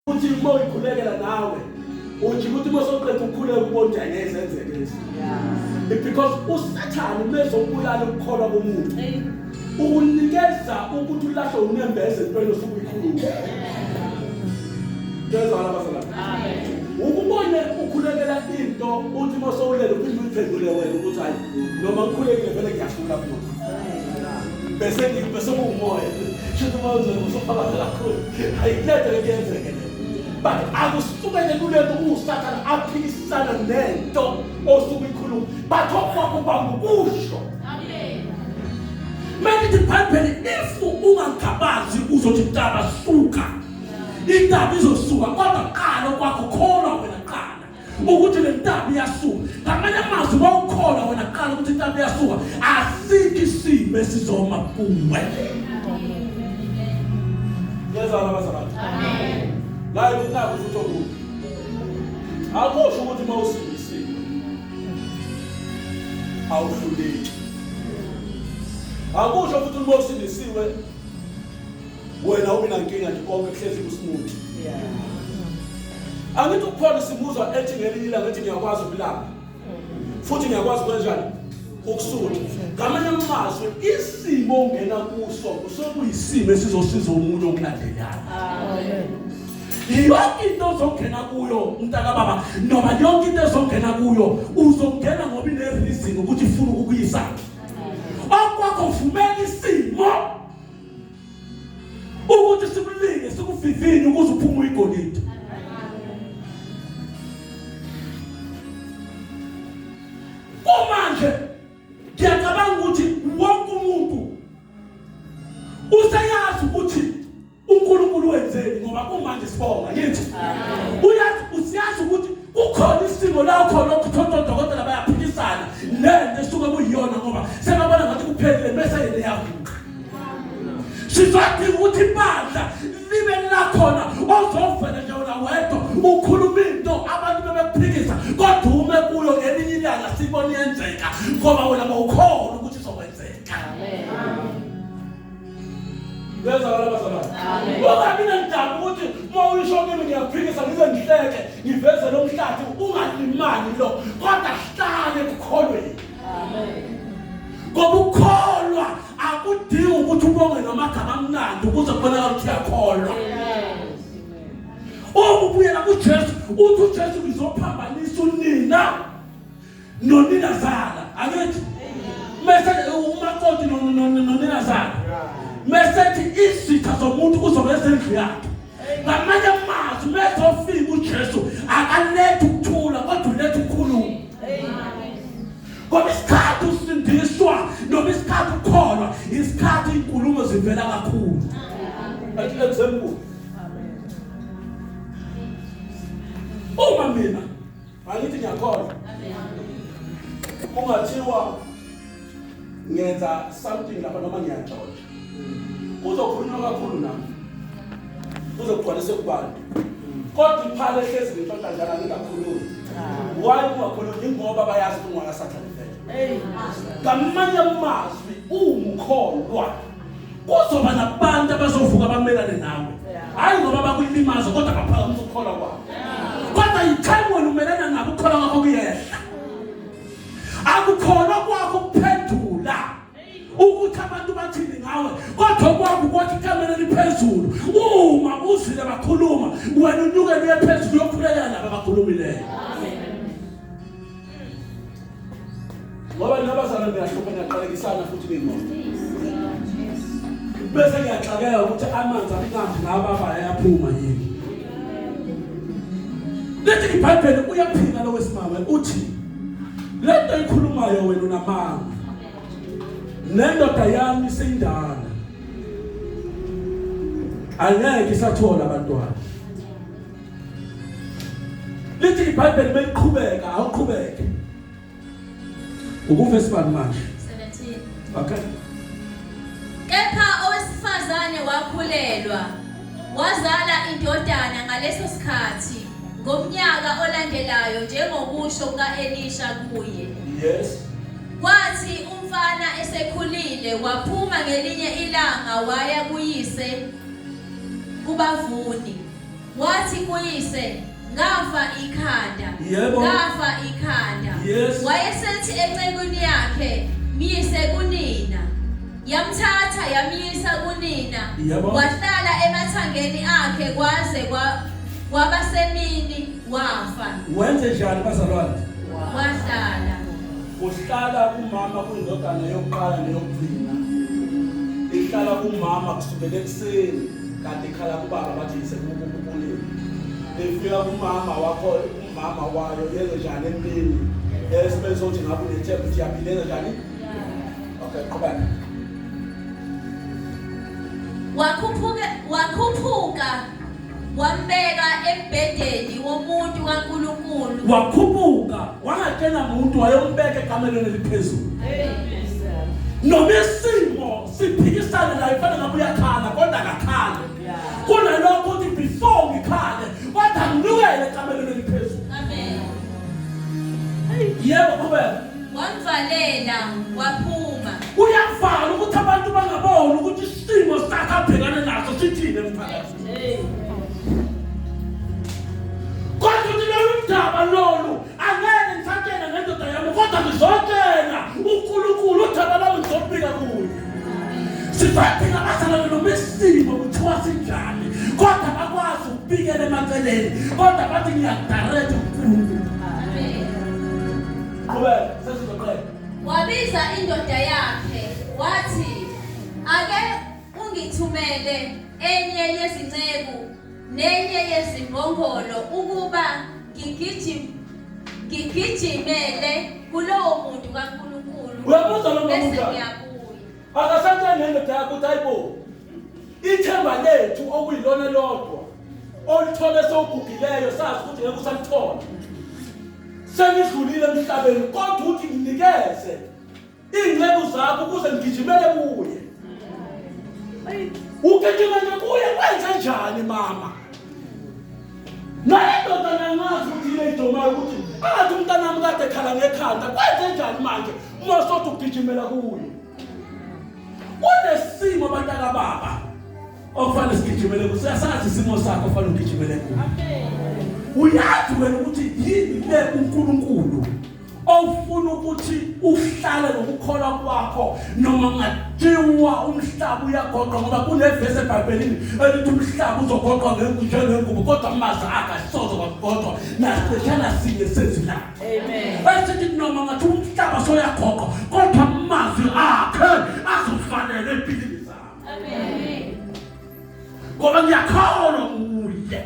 Uthi uma uyikhulekela nawe uthi ukuthi uma sewuqeda ukukhuleka ubona ukuthi angeke zenzeke lesi. Because uSathane umezobulala ukukholwa komuntu. Ukunikeza ukuthi ulahle unembeza entweni osuke uyikhuluma. Ngezwa abazalwane. Amen. Ukubone ukhulekela into uthi uma sewulele uphinde uyiphendule wena ukuthi hayi noma ngikhulekile vele ngiyahlula kulokhu. Bese bese kuwumoya. Shuthi uma uzwe usufakaza kakhulu. Ayilethe le kuyenzeke le. But akusukele kulento uSathane aphikisana nento osuke ikhuluma. But okwakho bangukusho. Amen. Manje iBhayibheli if ungangabazi uzothi ntaba suka. Intaba izosuka kodwa qala kwakho kholwa wena qala ukuthi le ntaba iyasuka. Ngamanye amazwi wawukholwa wena qala ukuthi intaba iyasuka asikho isimo esizoma kuwe. Ngezwa abazalwane. Amen. La kunako futhi okubi. Akusho ukuthi uma usindisiwe awuhluleki. Akusho ukuthi uma usindisiwe wena ube nankinga nje konke kuhlezi kusmuthi. Angithi uPaul simuzwa ethi ngelinye ilanga ethi ngiyakwazi ukulamba. Futhi ngiyakwazi kwenjani ukusutha. Ngamanye amazwi isimo ongena kuso kusekuyisimo esizosiza omunye okulandelayo. Amen. Yonke into ozongena kuyo mntakababa noma yonke into ezongena kuyo uzongena ngoba ine-reason ukuthi ifuna ukukuyisa. Okwakho vumela isimo ukuthi sikulinge sikuvivinye ukuze uphume uyigolide. Kumanje ngiyacabanga ukuthi wonke umuntu useyazi ukuthi uNkulunkulu wenzeni ngoba kumanje sibonga ngithi uyazi usiyazi ukuthi kukhona isimo la khona okuthola odokotela bayaphikisana nento esuke kuyiyona ngoba sebabona ngathi kuphelile bese yena iyavuka sizodinga ukuthi ibandla libe lakhona ozovela nje wena wedwa ukhuluma into abantu bebekuphikisa kodwa ume kuyo ngelinye ilanga sibone yenzeka ngoba wena bawukhona ukuthi izokwenzeka amen Ngezwa abazalwane. Ungabi nendaba ukuthi uma uyisho kimi ngiyakuphikisa ngize ngihleke ngiveze lo mhlathi ungalimali lo kodwa hlale ekukholweni. Amen. Ngoba ukukholwa akudingi ukuthi ubonge ngamagama amnandi ukuze kubonakale ukuthi uyakholwa. Uma ubuyela kuJesu uthi uJesu ngizophambanisa unina noninazala angithi mese umakoti noninazala mese ethi izitha zomuntu kuzobe ezendlu yakhe ngamanye amazwi mese ofika uJesu akalethi ukuthula kodwa uletha ukukhuluma ngoba isikhathi usindiswa noma isikhathi ukholwa isikhathi izinkulumo zivela kakhulu example uma mina Angithi ngiyakholwa. Kungathiwa ngenza something lapha noma ngiyantshontsha. Kuzokhulunywa kakhulu nami. Kuzogcwalise kubantu. Kodwa iphala ehlezi ngintshontsha njalo ngingakhulumi. Why ungakhulumi? Ingoba bayazi ukuthi ungakasathane vele. Ngamanye amazwi umkholwa kuzoba nabantu abazovuka bamelane nawe hayi ngoba bakulimaza kodwa baphakamisa ukukholwa kwabo kodwa yitime wena umelana nabo ukukholwa kwakho kuyehla akukholwa kwakho ukuphendula ukuthi abantu bathini ngawe kodwa kwakho kwathi ikamela liphezulu uma uzile bakhuluma wena unyukele uye phezulu uyokhulekela laba abakhulumileyo ngoba nina bazalwane niyahlupha niyaqalekisana futhi niyimoto bese ngiyaxakeka ukuthi amanzi amnandi nababa ayaphuma yini lithi ibhayibheli uyaphika lo wesimame uthi le nto ikhulumayo wena unamanga nendoda yami seyindala angeke isathola abantwana lithi ibhayibheli meliqhubeka awuqhubeke Ukuvesi bani manje? 17. Okay. Kepha owesifazane wakhulelwa wazala indodana ngaleso sikhathi ngomnyaka olandelayo njengokusho kukaElisha kuye. Yes. Kwathi umfana esekhulile waphuma ngelinye ilanga waya kuyise kubavuni. Wathi kuyise, Ngafa ikhanda. Yebo. Ngafa ikhanda. Yes. Wayesethi encekwini yakhe, Myise kunina. Yamthatha yamyisa kunina. Yebo. Wahlala emathangeni akhe kwaze kwa kwaba semini wafa. Wenze njani bazalwane? Wahlala. Uhlala kumama kuyindodana yokuqala neyokugcina. Ihlala kumama kusukela ekuseni kanti ikhala kubaba bathi yise kukulile. Ifika kumama wakho umama wayo yenze njani emini? Esimeni sokuthi ngabe unethemba ukuthi iyaphila yenze njani? Okay, qhubeka. Wakhuphuka wakhuphuka wambeka embhedeni womuntu kaNkulunkulu. Wakhuphuka wangatshela muntu wayombeka ekamelweni eliphezulu. Noma isimo siphikisane naye kufanele ngabe uyakhala kodwa akakhale. Kunalokho ukuthi before ngikhale kodwa nginukele ekamelweni eliphezulu. Amen. Yebo qhubeka. Wamvalela waphuma. Uyavala ukuthi abantu bangaboni ukuthi isimo sakhe abhekane naso sithini emphakathini. Kodwa ukuthi lolu daba lolu angeke ngisatshela ngendoda yami kodwa ngizotshela uNkulunkulu udaba lwami ngizolubika kuye. Sisadinga abazalwane noma isimo kuthiwa sinjani kodwa bakwazi ukubikela emaceleni kodwa bathi ngiyakudirect uNkulunkulu. Amen. Qhubeka sesizoqeda. Wabiza indoda yakhe wathi, Ake ungithumele enye yezinceku nenye yezimbongolo ukuba ngigijim ngigijimele kulowo muntu kaNkulunkulu. Uyabuza lo bese muntu. ngiyabuya. Akasatshela nendoda yakhe ukuthi hayibo. Ithemba lethu okuyilona lodwa olithole sewugugileyo sazi ukuthi ngeke usalithola. Senidlulile emhlabeni kodwa uthi nginikeze iy'nceku zakho ukuze ngigijimele kuye. Ugijima nje kuye kwenze njani mama? Naye ndoda nangazi ukuthi yini eyidomayo ukuthi angathi umntanami kade ekhala ngekhanda kwenze njani manje uma sothi ugijimela kuye. Kunesimo bantakababa okufanele sigijimele kuso. Uyasazi isimo sakho ofanele ugijimele kuso. Uyazi wena ukuthi yini le uNkulunkulu ofuna ukuthi uhlale ngokukholwa kwakho noma ngathiwa umhlaba uyagoqwa ngoba kunevesi eBhayibhelini elithi umhlaba uzogoqwa njengengubo kodwa amazwi akhe asoze kwagoqwa nasiqeshana sinye sezwi lakhe. Amen. Esithi noma ngathi umhlaba soyagoqwa kodwa amazwi akhe azofanele empilweni zami. Amen. Ngoba ngiyakholwa kuye.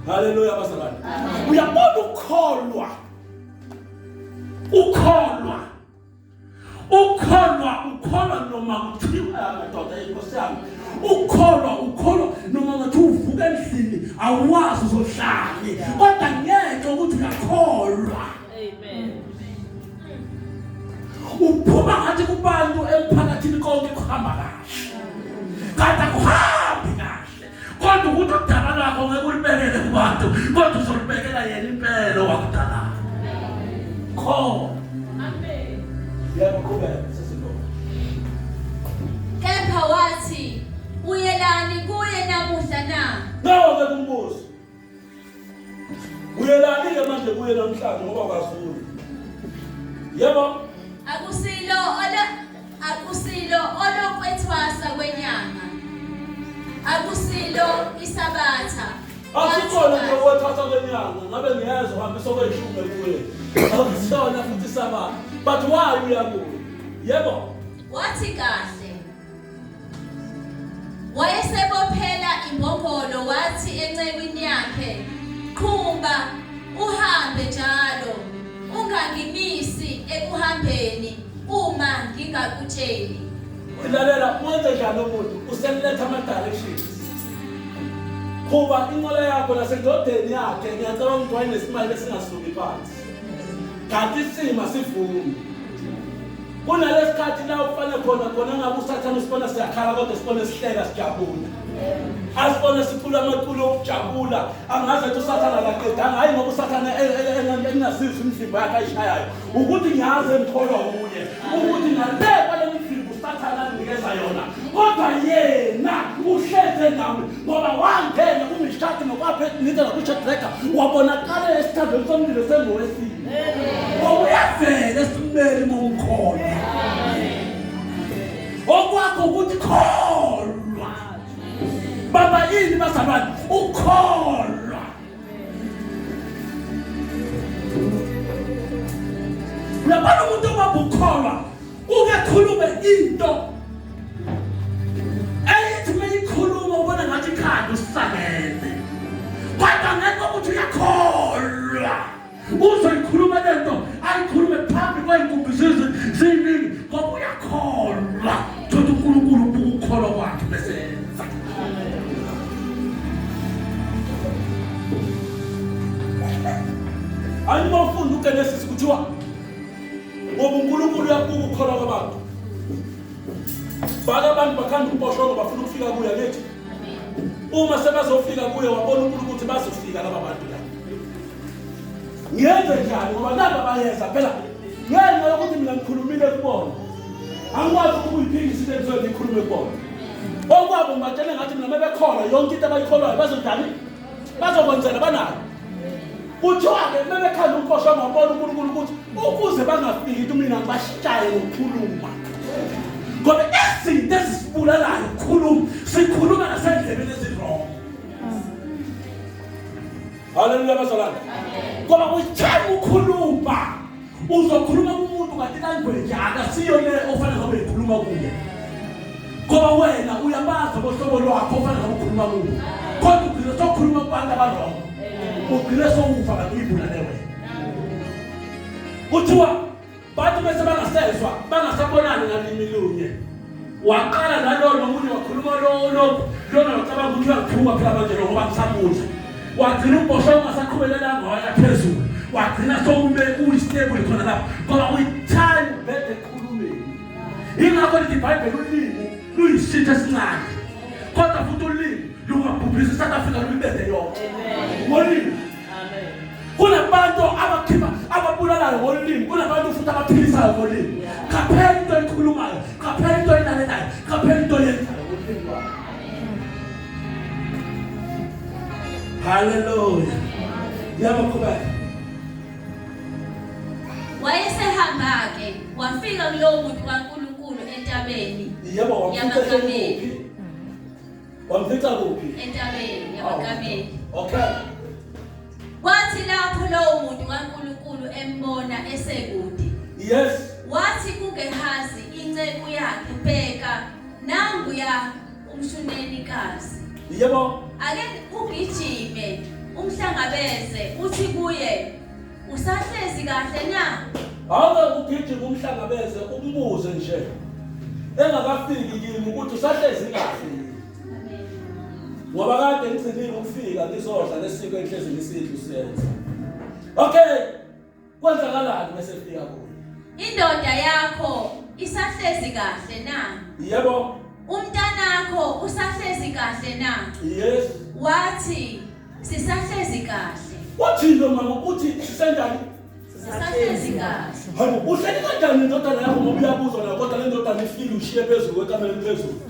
Haleluya bazalwane. Uyabona ukukholwa. Ukholwa. Ukholwa ukholwa noma kuthiwa madoda inkosi yami. Ukholwa ukholwa noma ngathi uvuka endlini awazi uzohlali kodwa ngeke ukuthi uyakholwa. Amen. Uphuma ngathi kubantu emphakathini konke kuhamba kahle. Kanti akuhambi kahle. Kodwa ukuthi udaba lwakho ngeke ulibekele kubantu, kodwa uzolibekela yena impela owakudala. Khona. Amen. Yebo qhubeka sesibona. Kepha wathi, Uyelani kuye namuhla na? Nawo ke kumbuzo. Uyelani-ke manje kuye namhlanje ngoba kwazulu. Yebo. Akusilo ola akusilo olokwethwasa kwenyanga. Akusilo isabatha. Akukhona nje ukwethwasa kwenyanga ngabe ngiyezwa uhambisa okweshumi kuye. Akusona futhi isabatha. But why uya kuye? Yebo. Wathi kahle. Wayesebophela imbongolo wathi encekwini yakhe, Qhuba uhambe njalo, ungangimisi ekuhambeni uma ngingakutsheli. Lalela, wenze njani umuntu usemletha ama-directions. Qhuba inqola yakho nasendodeni yakhe, ngiyacabanga ukuthi wayenesimali esingasuki phansi. Kanti isimo asivumi. Kunalesikhathi la ufane khona khona ngabe usathane usibona siyakhala kodwa sibone sihleka sijabula. Asibone sicula amaculo okujabula angaze athi usathane akaqedanga hayi ngoba usathane engasizwa imivimbo yakhe ayishayayo ukuthi ngiyazi engikholwa kuye ukuthi ngale kwale mivimbo usathane anginikeza yona Kodwa yena uhleze nawe ngoba wangena kuMishaki nokwaphetnitha nakuShadraka wabonakala esithandweni somlilo sengowesine. Ngoba uyavela esimeni momkholwa. Okwakho ukuthi kholwa. Baba yini bazalwane? Ukholwa. Uyabona umuntu obamba ukukholwa uke khulume into eyithi uma ikhuluma ubona ngathi ikhanda usangene kodwa ngenxa yokuthi uyakholwa uzoyikhuluma le nto ayikhulume phambi kwey'nkumbi ziningi ngoba uyakholwa thothi unkulunkulu ubuka ukukholwa kwakhe bese enza Anima ufunda uGenesis kuthiwa ngoba uNkulunkulu uyabuka ukukholwa kwabantu. Bake abantu bakhanda umposhongo bafuna ukufika kuye ngithi. Uma sebazofika kuye wabona uNkulunkulu ukuthi bazofika laba bantu la. Ngiyenze njani ngoba naba bayeza phela ngenxa yokuthi mina ngikhulumile kubona. Angikwazi ukuyiphikisa into engisuke ngiyikhulume kubona. Okwabo ngibatshele ngathi mina mebekholwa yonke into abayikholwayo bazonjani? Bazokwenzela banayo. Kuthiwa-ke mebekhanda umkhosi wangabona uNkulunkulu ukuthi ukuze bangafiki kumina ngibashaye ngokukhuluma. Ngoba izinto ezisibulalayo ukukhuluma, sikhuluma nasendlebeni ezirong. Haleluya bazalwane. Ngoba kuyithanda ukukhuluma. Uzokhuluma kumuntu kanti language akasiyo le ofanele ngabe uyikhuluma kuye. Ngoba wena uyabazi bohlobo lwakho ofanele ngabe ukhuluma kubo. Kodwa ugcine sokhuluma kubantu abarong. Ugcine sowufa kanti uyibulale wena. Kuthiwa bathi bese bangasezwa bangasabonani ngalimi lunye. Waqala nalo nomunye wakhuluma lo lokhu lona wacabanga ukuthi uyangithuka phela manje lo ngoba ngisamuzwa. Wagcina umbosho ungasaqhubelelanga waya phezulu. Wagcina sowume uyistable khona lapho ngoba uyithanda ubhede ekhulumeni. Ingakho lithi iBhayibheli ulimi luyisitha esincane. Kodwa futhi ulimi lungabhubhisa iSouth Africa luyibede yonke. Ngolimi. Kunabantu abakhipha ababulalayo ngolimi, kunabantu futhi abaphilisayo ngolimi. Qaphela into oyikhulumayo, qaphela into oyilalelayo, qaphela into oyenzayo ngolimi lwakho. Hallelujah. Yebo qhubeka. Wayesehamba-ke wafika kulowo muntu kaNkulunkulu entabeni Yebo wamfica yamaKameli. kuphi? Wamfica kuphi? Entabeni yamaKameli. Okay. Kwathi lapho lowo muntu kaNkulunkulu embona esekude. Yes. Wathi kuGehazi inceku yakhe, bheka nanguya umShunenikazi. Yebo. Ake ugijime umhlangabeze uthi kuye usahlezi kahle na? Awuke ugijime umhlangabeze umbuze nje engakafiki kimi ukuthi usahlezi kahle yini. Ngoba kade ngigcinile ukufika ngizodla lesiko enhlezi ngisidla usiyenza. Okay. Kwenzakalani bese fika kuye? Indoda yakho isahlezi kahle na? Yebo. Umntanakho usahlezi kahle na? Yes. Wathi sisahlezi kahle. Wathi lo mama uthi sisenjani? Sisahlezi kahle. Hayibo uhleli kanjani indodana yakho ngoba uyabuzwa nayo kodwa le ndodana ifile ushiye phezulu kwekamela eliphezulu.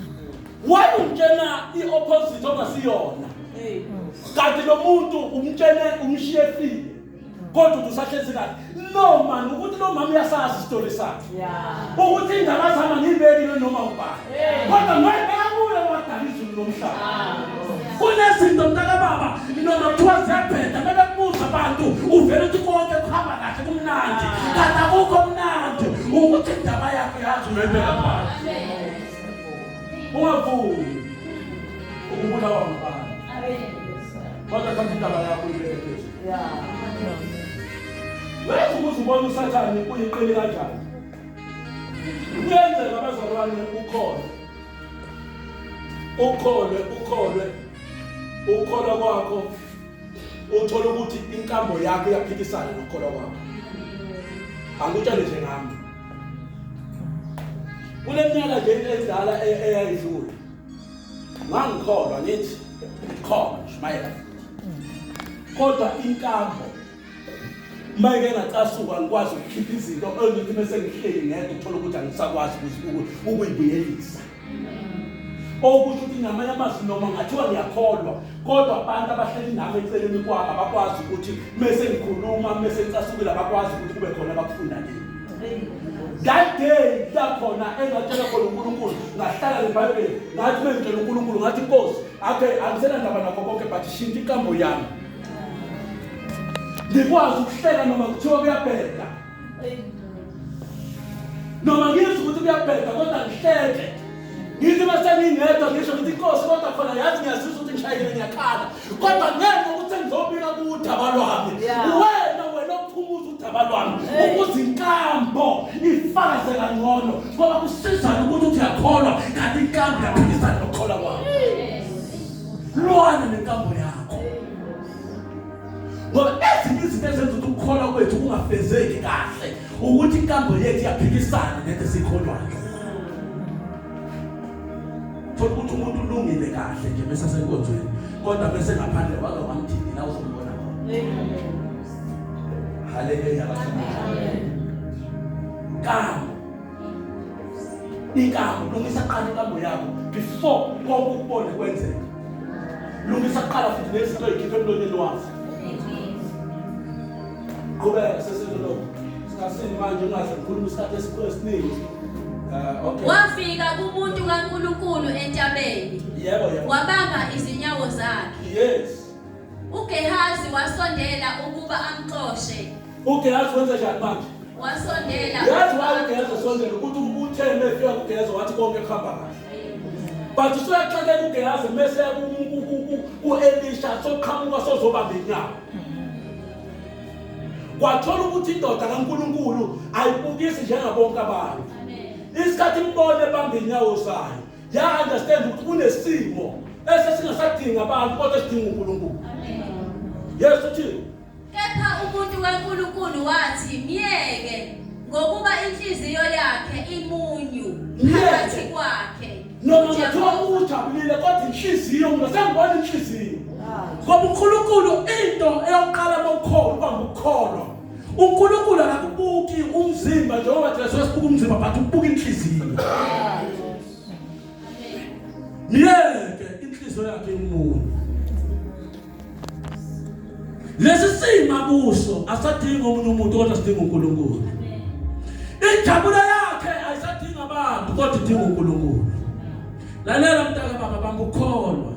Why umtshena i-opposite ongasiyona? Kanti lo muntu umtshene umshiye efile. Kodwa uthi usahlezi kahle. No man ukuthi lo mama uyasazi isitori sakhe. Ukuthi indaba zami angiyibeki noma ubani. Kodwa ngayibeka kuye wadala izulu nomhlaba. Kunezinto mntakababa noma kuthiwa ziyabheda bebekubuza abantu uvele uthi konke kuhamba kahle kumnandi kanti akukho mnandi ukuthi indaba yakho yazi uyoyibeka kubani. Ungavumi ukubulawa ngabantu. Kodwa thatha indaba yakho uyibeke phezulu. Wenza ukuthi ubone uSathane uyiqili kanjani. Kuyenzeka abazalwane ukhona. Ukholwe, ukholwe. Ukholwa kwakho uthola ukuthi inkambo yakho iyaphikisana nokukholwa kwakho. Angikutshele nje ngami. Kule minyaka nje edlala e-, eyayidlula. Ngangikholwa ngithi khona ngishumayela. Kodwa inkambo uma ike ngacasuka ngikwazi ukukhipha izinto engithi uma sengihleli ngedwa uthola ukuthi angisakwazi ukuyibuyelisa. Okusho ukuthi ngamanye amazwi noma ngathiwa ngiyakholwa kodwa abantu abahleli nami eceleni kwami abakwazi ukuthi mese ngikhuluma mese ngicasukile abakwazi ukuthi kube khona abakufunda kimi. That day lakhona engatshela khona uNkulunkulu ngahlala neBhayibheli ngathi mengitshela uNkulunkulu ngathi Nkosi okay angisenandaba nakho konke but shintsha inkambo yami. Ngikwazi ukuhlela noma kuthiwa kuyabheda. Noma ngizwe ukuthi kuyabheda kodwa ngihleke. Ngithi uma sengingedwa ngisho ngithi inkosi kodwa khona yazi ngiyazizwa ukuthi ngishayile ngiyakhala. Kodwa ngenxa ukuthi sengizobika kudaba lwami. Wena wena ophumuza udaba lwami ukuze inkambo ifakaze kangcono ngoba kusizana ukuthi uthi uyakholwa kanti inkambo iyaphikisana nokukholwa kwakho. Lwana nenkambo yakho. Ngoba ezinye izinto ezenza ukuthi ukukholwa kwethu kungafezeki kahle ukuthi inkambo yethu iyaphikisana nento esiyikholwayo. Thola ukuthi umuntu ulungile kahle nje bese asenkonzweni kodwa bese ngaphandle wake wamthini la uzombona khona. Haleluya bazalwane. Kambo. Inkambo lungisa kuqala inkambo yakho before konke ukubone kwenzeka. Lungisa kuqala futhi nezinto ezikhipha emlonyeni wakho. Qhubeka sesizolokhu. Sikhathini manje ungaze ngikhuluma isikhathi esiningi. Okay. Wafika kumuntu kaNkulunkulu entabeni. Yebo yebo. Wabamba izinyawo zakhe. Yes. UGehazi wasondela ukuba amxoshe. UGehazi wenza njani manje? Wasondela. Yazi why uGehazi esondela ukuthi uthe mefika kuGehazi wathi konke kuhamba kahle. But usuyaxakeka uGehazi mese ku-Elisha soqhamuka sozobamba inyawo. Kwathola ukuthi indoda kaNkulunkulu ayibukisi njengabonke abantu. Isikhathi imbone ebamba inyawo zayo. Ya understand ukuthi kunesimo esesingasadingi abantu kodwa sidinga uNkulunkulu. Yes uthi Kepha umuntu kaNkulunkulu wathi, Myeke, ngokuba inhliziyo yakhe imunyu phakathi kwakhe. Noma ngathiwa ujabulile kodwa inhliziyo mina sengibona inhliziyo. Ngoba uNkulunkulu into eyokuqala mawukholwa uba ngukukholwa. uNkulunkulu akakubuki umzimba njengoba thina sibuka umzimba but ubuka inhliziyo. Myeke inhliziyo yakhe imunyu. Lesi sima kuso asadingi omunye umuntu kodwa sidinga uNkulunkulu. Injabulo yakhe ayisadingi abantu kodwa idinga uNkulunkulu. Lalela mntaka baba bangukholwa.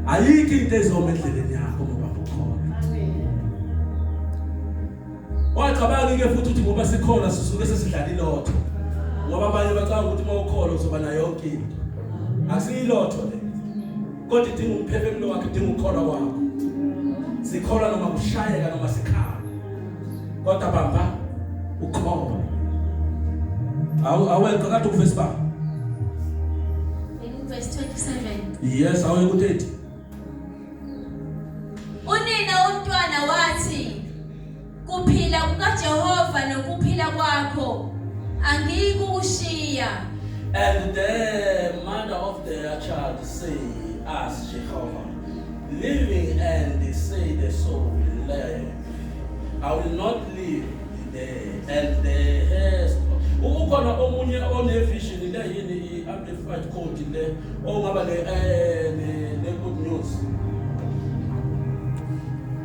Ayikho into ezoma endleleni yakho ngoba ukholwa. Wacabanga ke futhi ukuthi ngoba sikhona sisuke sesidlala ilotho. Ngoba abanye bacabanga ukuthi uma ukholwa uzoba nayo yonke into. Akusiyilotho le. Kodwa idinga umphefumulo wakhe, idinga ukukholwa kwakho. Sikholwa noma kushayeka noma sikhala. Kodwa bamba ukholwa. Awu aweqa kade uvesi ba. Verse 27. Yes, awuye ku 30. Unina womntwana wathi, Kuphila kukaJehova nokuphila kwakho angiyikukushiya. And the mother of their child say, Ask Jehovah, living and say the soul live. I will not leave there. And the hairs. Ukhona omunye one vision le yini i-amplified code le ongaba le eh, ne good news.